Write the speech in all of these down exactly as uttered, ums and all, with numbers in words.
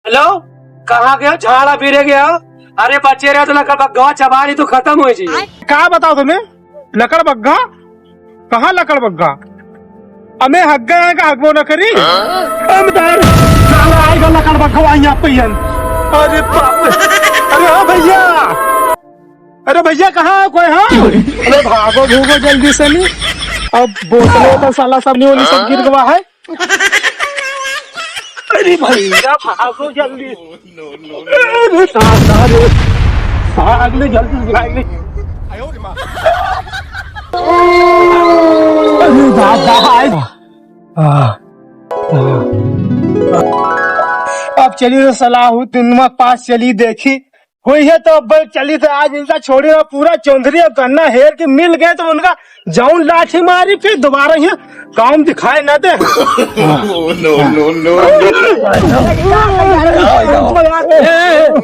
हेलो, कहाँ गयो? झाड़ा फिरे गयो? अरे बच्चे रहे तो लकड़बग्घा चबारी तो खतम होइ जी। का बताओ तुम्हें? लकड़बग्घा? कहाँ लकड़बग्घा? अमे हग्गा है का हगबो न करी? हम तार साला आएगा लकड़बग्घा वहीं आप पहियन। अरे बाप रे। अरे हाँ भैया। अरे भैया, कहाँ है कोई? हाँ, अरे भागो भूगो जल्दी से नी। अब बोतले तो साला सब नी होनी, सब गिर गवा है। अरे भैया, भागो जल्दी। अरे दादा रे, भाग ले जल्दी, भाग ले। अरे दादा, आए। आ, आ। अब चली तो सलाहुद्दीन के पास चली, देखी होई है तो अब चली तो आज इनका छोड़ी ना, पूरा चौंधरी और गन्ना हेर के मिल गए तो उनका जौन लाठी मारी फिर दोबारा यहाँ काम दिखाए ना दे। No, no, no, no।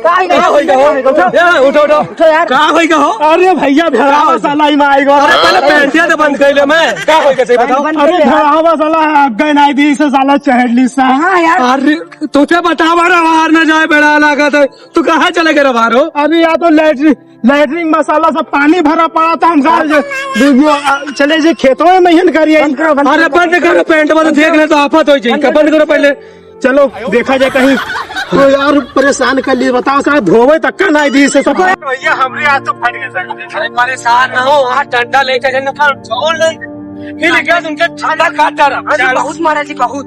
का होई का हो? ए, उठो, उठो। उठो यार। का होई का हो? अरे भैया, भेड़ावा साला ही में आएगा। अरे पहले पैंटिया तो बंद कर ले मैं। का होई का सही बताओ। अरे भेड़ावा साला अग्गे नहीं दी से साला चढ़ ली सा। हाँ यार। अरे तो क्या बतावा रहा बाहर ना जाए, बड़ा लागत है। तू कहाँ चले गए रहा बाहर हो? अरे या तो लैट्रिन लैट्रिन में साला सब पानी भरा पड़ा था, हम सारे जो, जो, जो, आ, चले जे खेतों में मेहनत करिए। बंद करो, बंद अरे करो। बंद करो, पैंट वाला देख ले तो आफत हो जाए। बंद करो पहले। चलो देखा जाए कहीं। तो यार परेशान कर लिए, बताओ साहब, धोवे तक का नहीं दी से सब। भैया हमरे हाथ तो फट गए सर। अरे परेशान ना हो, वहाँ डंडा लेके जाने का जोर नहीं। फिर क्या तुमके ठंडा काट डाला। अरे बहुत मारा जी, बहुत।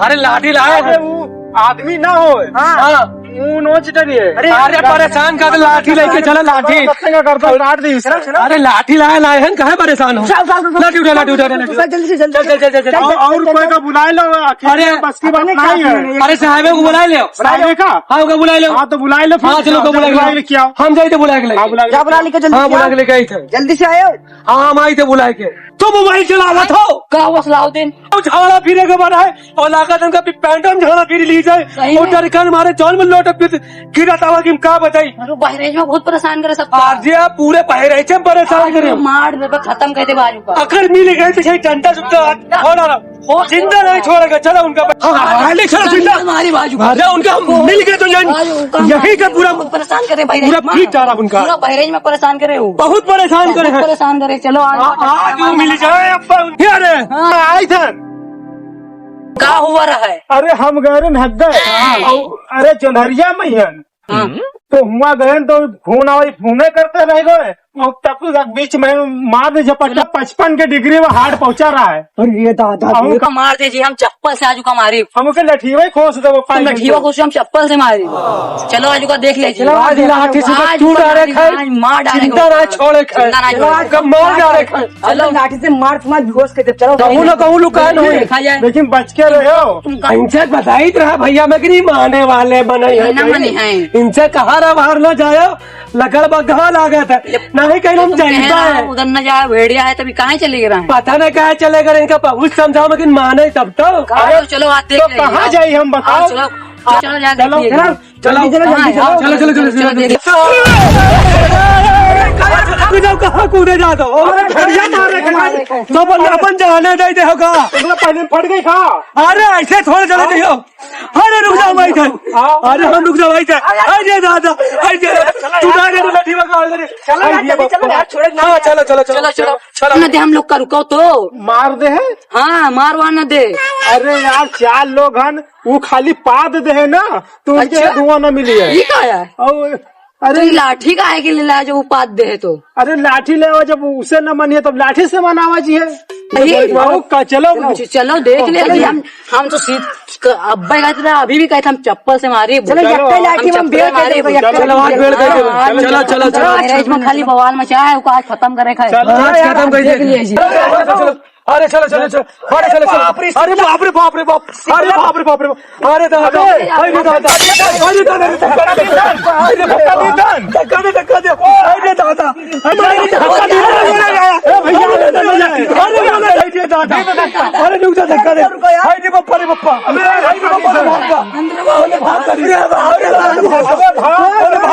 अरे लाठी लाए अरे हैं। वो आदमी ना हो। हाँ। हाँ। मुंह नोच डरिए। अरे अरे परेशान कर, लाठी लेके चलो, लाठी। गर्दन काट दी। चलो, चलो। अरे लाठी लाए, लाए हैं, काहे परेशान हो? चल, चल, चल, चल। लाठी उठा, लाठी उठा, लाठी उठा। चल, जल्दी से, जल्दी, चल, चल, चल, चल, चल। और, और कोई का बुलाए लो, अकेले अरे, बस की बात नहीं है। अरे साहब को बुलाए ले। बुलाए ले का? हाँ, ओका बुलाए ले। हाँ, तो बुलाए ले फिर। हाँ, चलो, ओका बुलाए ले। बुलाए ले क्या? हम जाए थे बुलाए के लेके। हाँ, बुलाए ले। जा बुला लेके जल्दी हाँ, से बुलाए आओ। के लेके आई थे। जल्दी से आयो। हाँ, हम आई थे बुलाए के। तो मोबाइल चलावत हो? का हुआ सलाउद्दीन? अब झाड़ा फिरे के बना है और लागत उनका पि-, पैंटम झाड़ा फिर ली जाए। सही और में? डर के मारे जान में लोट फिर गिरा तावा कि हम का बताई। अरे बहरेज में बहुत परेशान करे सब। आज ये पूरे बहरेज में परेशान करे। मार दे, खत्म कर दे बाजू का। अगर मिल गए तो यही डंडा सुट्टा हो ना। जिंदा नहीं छोड़ेगा, चलो उनका। हाँ, हाँ, हाँ, ले, चलो, जिंदा। हमारी बाजू। अरे, उनका हम मिल गए तो यही, बाजू का यही का पूरा, परेशान करे भाई, पूरा पीट डाला उनका। पूरा बहरेज में परेशान करे हो। बहुत परेशान करे हैं। परेशान करे, चलो, आज आ, आज वो मिल जाए, अब ये अरे, हाँ। आई थे। का हुआ रहा है? अरे, हम गए रहे हद है। हाँ। अरे, जोन्हरिया में ही है। हाँ। तो हुआ गए तो फोन आवा, फोने करते रह गए। और तब तक बीच में मार दे झपट्टा, पचपन के डिग्री में हार्ट पहुंचा रहा है। अरे ये दादा, और ये का मार दे जी, हम चप्पल से आज का मारी। हमके लठीवा ही खोस दे वो तुम पानी लठीवा में। खोस, हम चप्पल से मारी। चलो आज का देख ले जी। चलो, आज लाठी से आज टूट का डाले मार खाए, आज मार डाले जिंदा ना छोड़े खाए। जिंदा ना छोड़े। आज का मार डाले खाए। चलो लाठी से मार, मार बेहोश कर दे। चलो कहूँ ना कहूँ लुकाए नहीं। देखा जाए। लेकिन बच के रहो। तुम इनसे बताई रहा भैया, मैं कि नहीं माने वाले बने हैं ना, कहीं। माने हैं। इनसे कहा रहा बाहर ना जाओ, लकड़बग्घा लागत है। ये नहीं कहीं हम तुम कहे जानता ना, है। उधर न जाए, भेड़िया है, तभी कहाँ चले गए हैं? पता नहीं कहाँ चले गए, इनका बहुत समझाओ, लेकिन माने तब तो। कहाँ अरे, तो चलो, आते तो हैं। कहाँ जाई हम बताओ? हाँ, चलो, चलो, जाके चलो, देखिए। चलो, चलो, जल्दी चलो। हाँ, चलो, चलो, चलो, चलो, चलो, चलो। देखिए। तू जाओ, कहाँ कूदे जाता हो? अरे, घड़िया मार रहे हैं। तो अपन, अपन जाने दे दे होगा। अगला पहले फट गई था। अरे, ऐसे थोड़े चले हाँ। नहीं हो। अरे रुक जाओ भाई थे। हाँ। अरे हम रुक जाओ भाई थे। अरे दादा, अरे दादा। तू ना रे, तू ना ठीक है, अरे। चलो यार, अरे जल्दी चलो यार, छोड़े ना। हाँ, चलो, चलो, चलो, चलो, चलो। चलो। ना दे हम लोग का रुको तो। मार दे है? हाँ, मार वार ना दे। अरे यार, चार लोग हन, वो खाली पाद दे है ना, तो उनके अच्छा? धुआं ना मिली है। ये का है? और अरे तो ये लाठी काहे के लिए लाए जब वो पाद दे है तो? अरे लाठी ले आओ, जब उसे न मनिए तब लाठी से मनावा जी है। यही? आओ का, चलो। चलो, चलो देख ले चलो। जी, हम, हम तो सीध-, क-, अब्बे कहते थे, अभी भी कहते हम चप्पल से मारे। चलो, चलो, यक्का लाठी हम हम चप्पल बेल से मारे। चलो, आज बेल कर दे। हाँ, चलो, चलो, चलो, चलो। इसमें खाली बवाल मचा है, उसको आज खत्म करे खाए। चलो, आज यार, खत्म कर देख दे। लिए जी। चलो, चलो, चलो। अरे चलो, चलो, चलो। अरे चलो, चलो। बाप रे, अरे बाप रे, बाप रे, बाप। अरे बाप रे, बाप रे, बाप। अरे दादा, अरे दादा, अरे दादा, अरे धक्का दे, धक्का दे, धक्का दे, धक्का दे। अरे दादा, अरे धक्का दे, अरे भैया, अरे दादा, अरे दादा, अरे रुक जा, धक्का दे। अरे बाप रे, बाप। अरे बाप रे, बाप। अरे बाप रे, बाप।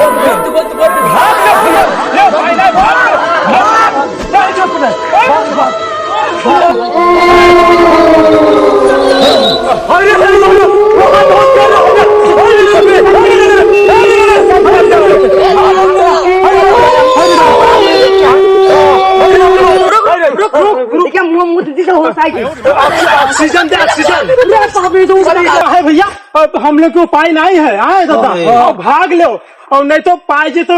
भाग ले भैया, ले भाई, ले भाग, भाग, भाग, भाग, भाग। रुक, रुक, रुक। देखिए, मुंह, मुंह दीदी से होश आई थी। ऑक्सीजन दे, ऑक्सीजन। अरे, बाप रे, तो ऊपर है भैया, अब हम लोग के उपाय नहीं है, आए दादा, नहीं। अब भाग लो, और नहीं तो पाए जी तो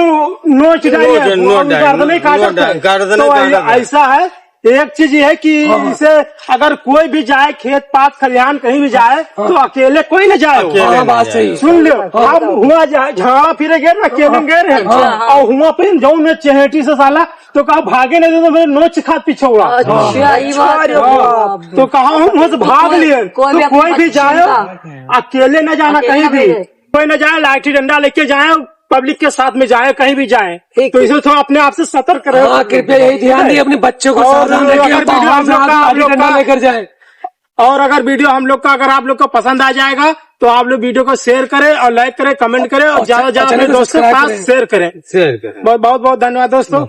नोच डालिए, नोच, नोच डालिए, गर्दन ही काट नोच डालिए, सकते हैं। गर्दन ही तो काट सकते हैं। ऐसा है, एक चीज ये है कि हाँ। इसे अगर कोई भी जाए, खेत पात खलिहान कहीं भी जाए, हाँ। तो अकेले कोई ना जाए। अकेले हाँ, ना बात जाए। सही। सुन लो, हाँ। हम हुआ जा-, झाड़ा फिरे गए ना, अकेले गए रहे। हाँ। और हुआ पे जौन में चहेटी से साला, तो कहा भागे नहीं, तो मेरे नोच खात पीछे हुआ। अच्छा, हाँ। ये बात है। अरे हाँ। बाप रे। तो कहा हम वहाँ से भाग कोई, लिए। कोई तो भी अपनी कोई भी मर्जी जाए, का। अकेले ना जाना अकेले कहीं ना भी। जाए। कोई ना जाए, लाठी डंडा लेके जाए, पब्लिक के साथ में जाए, कहीं भी जाए, ठीक। तो इसे थोड़ा अपने आप से सतर्क रहे। हाँ, कृपया यही ध्यान दिए, अपने बच्चों को और सावधान रखिए, अगर वीडियो हम लोग का, आप लोग लाठी डंडा का लेकर जाए। और अगर वीडियो हम लोग का, अगर आप लोग को पसंद आ जाएगा, तो आप लोग वीडियो को शेयर करें और लाइक करें, कमेंट करें और और ज्यादा से ज्यादा अपने दोस्तों के साथ शेयर करें। शेयर करें। बहुत, बहुत, बहुत धन्यवाद दोस्तों।